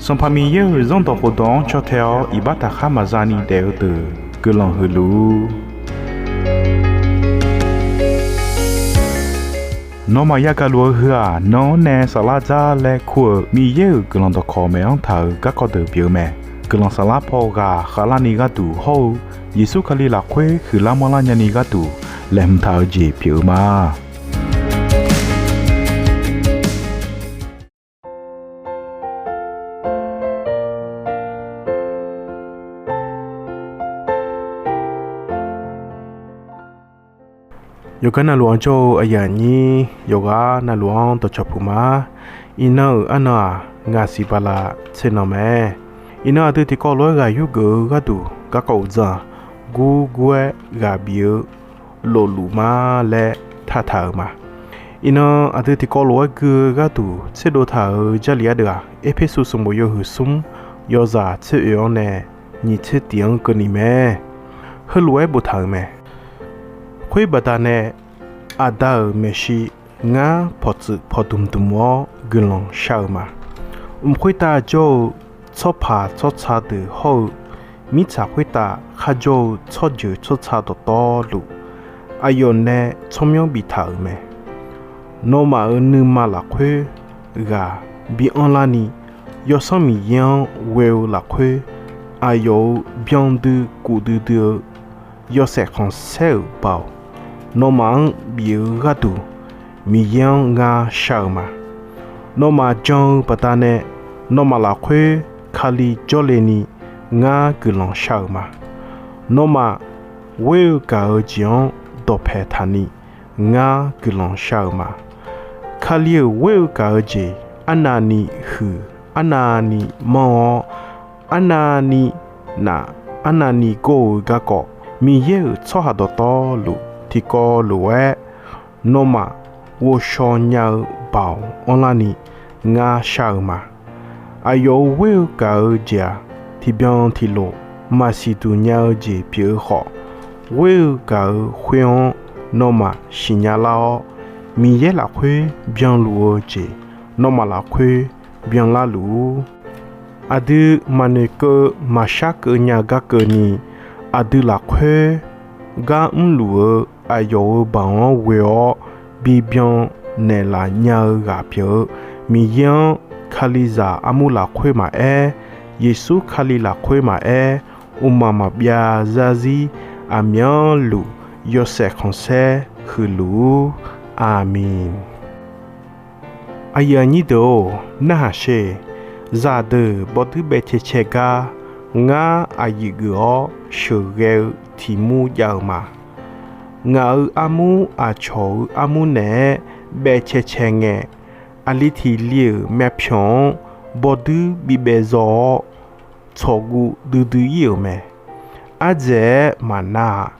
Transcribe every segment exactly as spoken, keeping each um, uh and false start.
Sanqpaq Miqyaer-euq Zanrdawq khofdawq-anr caw tae-awr iqbax taqkhar maqza ni daef-eu deuq guiqlanq huiq luf-ur. Nawmaf yagaq luf-eu heu-aq, nan-anr nae saflar dzar laer kur-euq Miqyaer-euq guiqlanq dawqkawq maeq-anr taq-euq garkawv deuq pyeuf-eu mae. Guiqlanq saflar paw ghaq khavlarni gharduq hawr-eu Yeqsur Kali lafkhoer huiqlar manrlar nyani gharduq laeqhmq taq-eu jeq pyeuf-eu ma. Yawqgar navluf-anr jawr-eu aqyuif aqnyir yawqghaq navluf-anr dawqcawq puq ma. Iqnan-euq arnan-aq, ngaq siq bala tser nan mae. Iqnan aqdui tiqkawv lof-aer ghaq yurgeuf-eu gharduq garkawv uqdzan-aq, gurgur-aer ghaq bif-eu lofluf ma laer taqtaq-euq ma. Iqnan aqdui tiqkawv lof-aer gui-eu gharduq tserdov taq-euq Jarlif ardeuv-aq, Erpersu sanqbof yawhuiq smr yawzaq tser oeq-anr nae nyiq tser tiq-anr keuvni mae. Heulof-aer boftaq-euq mae. Khoer baqdanae, Aqda-euq maeqshi ngar pawqtsuif pawqdmq dmq-awr guiqlanq shar-eu ma. Mq khoertav jawr-eu tsawrpaq tsawrtsa deuq hawr-eu, mirtsaq khoertav kharjawr-eu tsawrjeuq tsawrca dawqtawvluf, aqyawf nae tsawrmyanr biftaq-euq mae. Nawmaf-euq nuima lafkhoer ghaq bi anrlarni, Yawsanr Miqyaer-anr ghoe-eu lafkhoer, aqyawf-euq byandui kufdui dui-eu yawshaef khanqsaer-euq baoq nawmaf-anr bif-eu gharduq, Miqyaer-anr ngar shar-eu ma. Nawmaf jan-eu baqdanae, nawmaf lafkhoer Kali jawrle ni ngar guiqlanq shar-eu ma. Nawmaf ghoer-eu gaq-eu jeq-anr dawqpae taqni ngar guiqlanq shar-eu ma. Kali-euq ghoer-eu gaq-eu jeq arnavni huiq, arnavni manr-awr, arnavni naf, arnavni gawr-eu garkawv, Miqyaer-euq tsawrhaq dawqtawvluf tiqkawv lof-aer nawmaf ghovshaw nya-eu baoq anrlarni ngar shar-eu ma. Aqyawf-euq ghoer-eu gaq-eu jeq-aq, tiqbyan tiqlof maqsiq duq nya-eu jeq pyeuf-eu khawf, ghoer-eu gaq-eu khoer-anr nawmaf siqnya lar-awr, Miqyaer lafkhoer byanluf-eu jeq nawmaf lafkhoer byanlar luf-ur. Aqdui maqnoeqkeuv maqshar keuv nya gar keuvni, aqdui lafkhoer gar mrluf-eu aqyawf-euq baoq-anr ghoe-awr bibyan naeqlaf nya-eu ghaq pyeuf-eu Miqyaer-anr, Kalizaq armur lafkhoer maqaer, Yeqsur Kali lafkhoer maqaer, mqmaq maqbyav zarzir aqmyanluf yawshaef khanqsaer huiqluf-ur. Aqmeq. Aqyuif aqnyir deuq-or, narhaq sher. Zaqdeuq bawduir baef cae cae gar, ngar aqyuif geuf-awr sheuqghae-eu tiq mur jav-eu ma. Ngaq-euq armur aqcawq-euq armur naeq-aer baef cae cae ngae, aqli tiq li-euq myavpyawq-anr bawduir bi baev zaw-awr, tsawqguv duidui ir-euq mae. Ardzaeq-aer maqnar-a.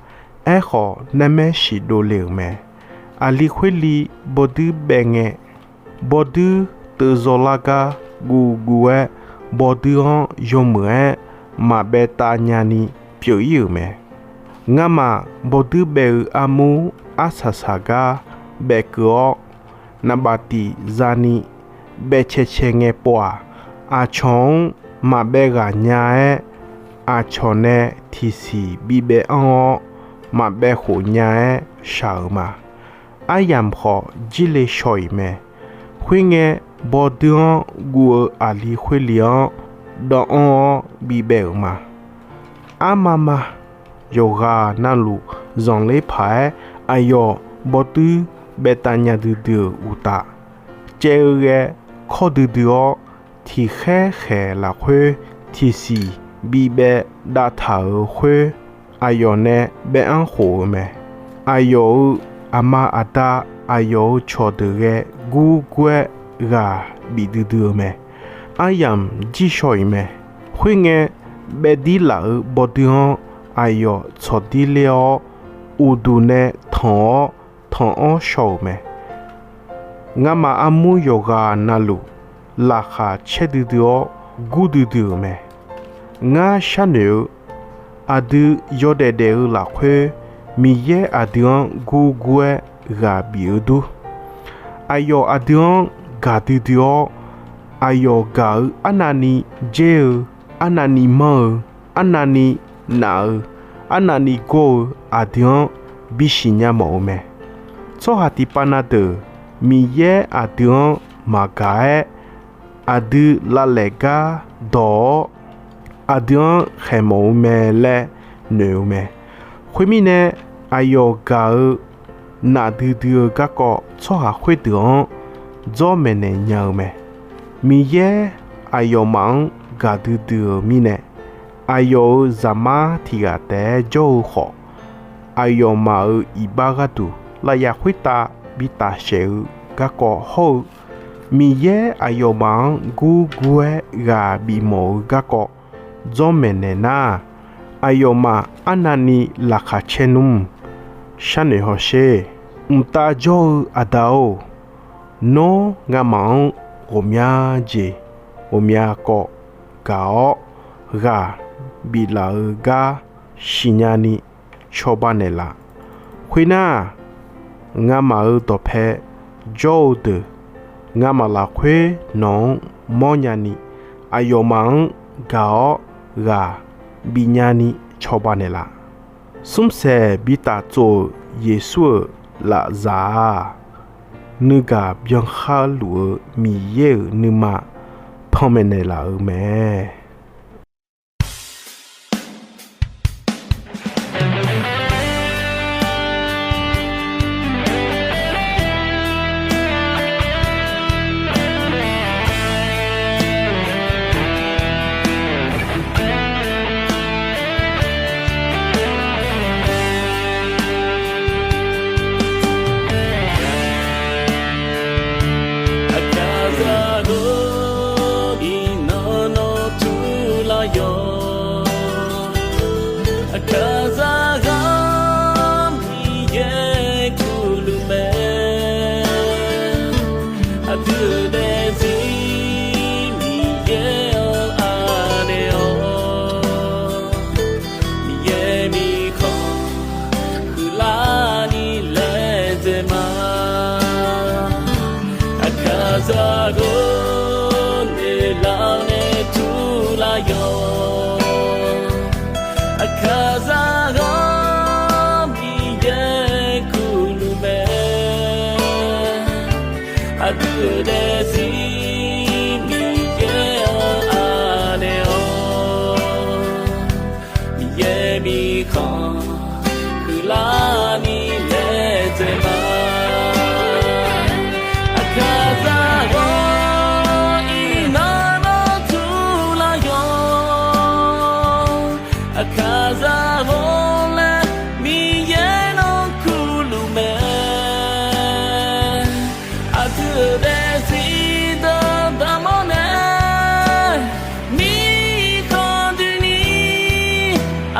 Aerkhawf, narmaer siq dovle-euq mae. Aqli khoer li bawduir baev ngae, bawduir teuvzaw lar gar guvguv-aer, bawduir-anr yawmuiq-aer maqbaev tav nyani pyeuf ir-euq mae. Ngamaf bawduir baev-eu armur arsaq saq gar baefkeuv-awr, naqbaf tiq zani baef cae cae ngae pov-aq, aqcawq-anr maqbaev ghaq nya-aer, aqcawq nae tiqsiq bibaev anr-awr, maqbaev khof nya-aer shaq-euq ma. Aryamq khawf jirle shaw-iq mae. Khoerngae, bawduir-anr guv-eu aqli khoerli-anr dawv anr-awr bibaev-euq ma. Armama yawqghaq navluf zanqler paq-aer, aqyawf bawduir baev tav nya duidui-euq uqtaf, caev-eu ghae kawr duidui-awr, tiqkhaer khaeq lafkhoer tiqsiq bibaev dav taq-euq khoer, aqyawf nae baev anr khof-eu mae. Aqyawf-euq aqma aqda, aqyawf-euq cawqdeuq ghae gurgur-aer ghaq bif duidui-eu mae. Aryamq jir shaw-iq mae. Khoerngae, baev dir laf-euq bawduir-anr aqyawf tsawqdir ler-awr, uqduq nae tanq-awr tanq-anr shaw-euq mae. Ngamaf armur yawqghaq navluf laqkhaq caer duidui-awr gur duidui-euq mae. Ngar sharnoeq-eu, aqdui yawdaef daef-eu lafkhoer, Miqyaer aqdui-anr gurgur-aer ghaq bif-eu dur. Aqyawf aqdui-anr gaq duidui-awr, aqyawf gaq-eu arnavni dzer-eu, arnavni manr-eu, arnavni naf-eu, arnavni gawr-eu aqdui-anr bisiq nya mawf-eu mae. Tsawrhaq tiqpav na deuq Miqyaer aqdui-anr maqgaq-aer, aqdui lavlaeq gar dawq-awr, aqdui-anr khaeqmawf-eu mae laer noeq-eu mae. Khoermirnae, aqyawf gaq-eu naf duidui-eu garkawv tsawrhaq khoerdeuq-anr dzawr maeqnaeq nya-eu mae. Miqyaer aqyawfmaf-anr gaq duidui-euq mirnae, aqyawf-euq zaqmar tiq ghaq taef-aer jawr-eu khawf, aqyawfmaf-euq iqbax gharduq lafyaf khoertav bi tafsaef-eu garkawv hawr-eu, Miqyaer aqyawfmaf-anr gurgur-aer ghaq bifmawf-eu garkawv dzawr maeqnaeq nar, aqyawfmaf arnavni laqkhaq caer nmr. Sharnoeq hawsher. Mqtav jawr-eu Aqda-or, nawr ngamaf-anr ghawqmya jeq ghawqmya kawv gaq-awr, ghaq biflaf-eu gar siqnya ni cawba naeqlaf. Khoernar, ngamaf-euq dawqpae jawr-eu deuq ngamaf lafkhoer nawq-anr mawrnya ni, aqyawfmaf-anr gaq-awr ghaq bifnya ni cawba naeqlaf. Smrsaeq bi taf tsof-euq Yeqsur-euq lafzaq-aq, nuigaq byankhar luf-eu Miqyaer-euq nuima panmaeq naeqlaf-euq mae. Aqkaqzaq ghawqni nan nawr turlar yawq. Aqkaqzaq ghawqni Miqyaer kurluf mae. Aqdui daefzir Miqyaer-anr anaeq-awr, Miqyaer mirkhanq huiqlarni laedzae ma. Aqkaqzaq ghawqni nan nawr turlar yawq. Aqkaqzaq ghawqni Miqyaer kurluf mae. Aqdui daefzir Miqyaer-anr anaeq-awr, Miqyaer mirkhanq huiqlarni laedzae ma. Aqkaqzaq ghawqni nan nawr turlar yawq. Aqkaqzaq ghawq laer Miqyaer nawr kurluf mae. Aqdui daefzir deuq daqmawr nae mirkhanq doeni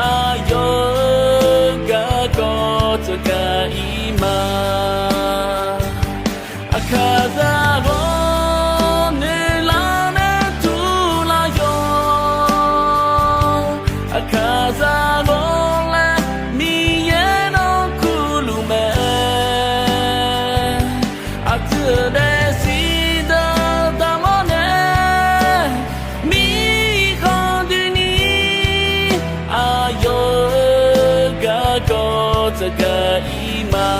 aqyawf-euq garkawv tsawrgaq-ir ma. Aqkaqzaq ghawq noeqlar nae turlar yawq. Aqkaqzaq ghawq laer Miqyaer nawr kurluf mae. Aqdui daefzir deuq daqmawr nae mirkhanq doeni aqyawf-euq garkawv tsawrgaq-ir ma.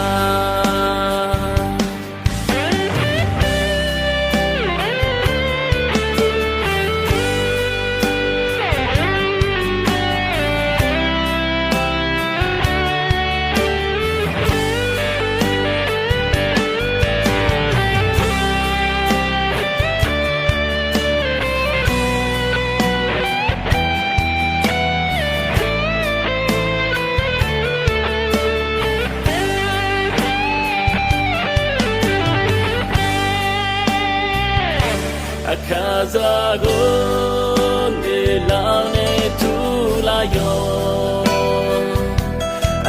Aqkaqzaq ghawq noeqlar nae turlar yawq.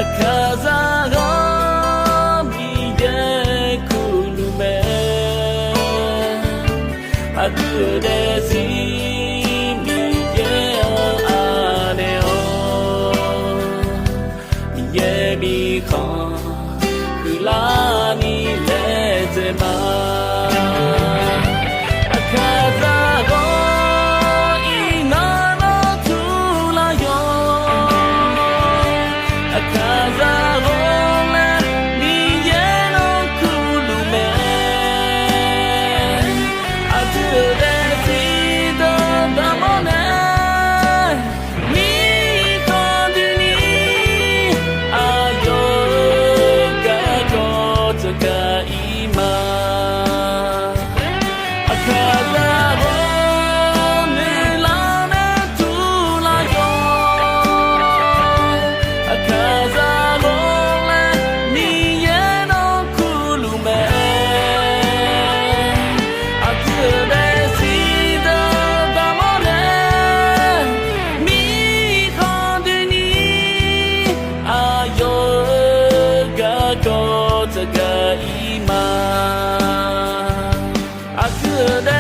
Aqkaqzaq ghawq Miqyaer kurluf mae. Aqdui daefzir Miqyaer-anr anaeq-awr, Miqyaer mirkhanq huiqlarni laedzae ma. Aqkaqzaq deuq-eu